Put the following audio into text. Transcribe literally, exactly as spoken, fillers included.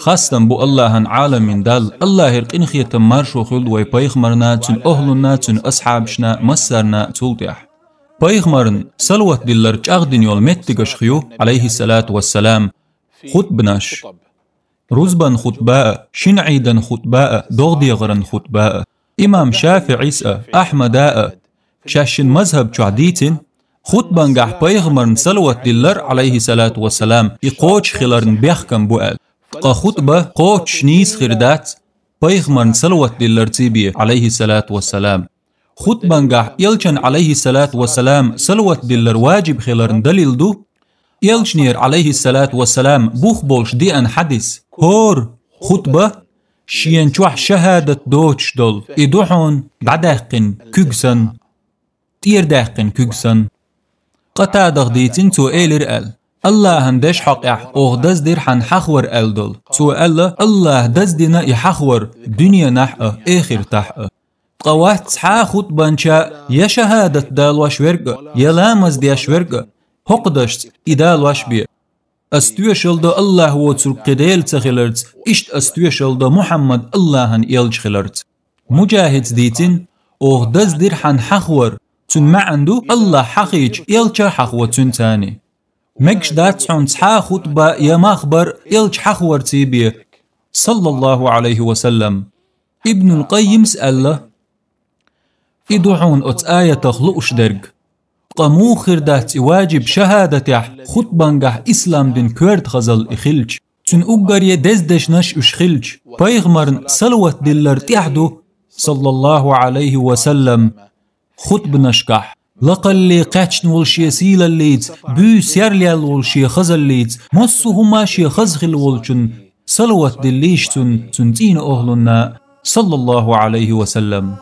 Хастам бу Аллахьан, Ӏаламийн Далла, Аллахьера къинхетам, маршо хуьлда вай пайхамарна, цуьнан охӀлунна, цуьнан асхьабашна, массарна цул тӀаьхьа. Пайхамарна салават диллар чӀагӀдина йолу меттигашха ю, Ӏалайхиссалату вассалам, хутбанаш. Рузбан хутба а, шина Ӏийдан хутба а, догӀа дегӀаран хутба а. Имам ШафиӀис а, Ахьмада а шаьшшинна мазхӀаб чохь дийцина, хутбангахь пайхамарна салават диллар, Ӏалайхиссалату вассалам, и кхочуш хиларна бехкам бу аьлла. Ткъа хутба кхочуш нийса хир дац, пайхамарна салават дилларций бен, Ӏалайхиссалату вассалам. Хутбангахь элчан, Ӏалайхиссалату вассалам, салават диллар важиб хиларна далил ду элчанера, Ӏалайхиссалату вассалам, бух болуш деана хьадис: хӀора хутба шена чохь шахӀадат доцуш долу, и ду хьуна дӀадаьккхина куьг санна, тӀера даьккхина куьг санна. Къатадах дийцина, цо элира аьлла: «Аллахьан дешан хьокъехь оха даздира хьан хьахвар», аьлла долу. Цо аьлла: «Аллахьа даздина и хьахвар дуьненахь а, эхартахь а». Ткъа вац цхьа а хутбанча я шахӀадат далош верг а, я ламаз деш верг а, хӀокху дашца и далош бен. Ас тоьшалла до Аллахь воцург кхин Дела ца хиларца, иштта ас тоьшалла до Мухьаммад Аллахьан элча хиларца. Муджахида дийцина: «Оха даздира хьан хьахвар», цуьнан маьӀна ду: Аллахь хьахийча, элча а хьахво цуьнца. Мегаш дац хьуна цхьа а хутба я махбар элча хьахварций бен, саллаллаху Ӏалайхи ва саллам. Ибнул Къаййимс аьлла: «И ду хьуна оцу аятах лууш дерг. Ткъа муха хир дац и важиб шахӀадатехь, хутбангахь ислам дин коьрта хазалла и хилча, цуьнан уггаре деза дешнаш уьш хилча, пайхамарна салават диллар тӀехь ду, саллаллаху Ӏалайхи ва саллам, хутбанашкахь, лакхалле кхаьчна волу шен сийлаллица, буьйса серлаьлла волу шен хазаллица, массо а хӀума шен хаза хилла волчунна салават диллийша цунна, цуьнан цӀийнан охӀлунна, саллаллаху Ӏалайхи ва саллам».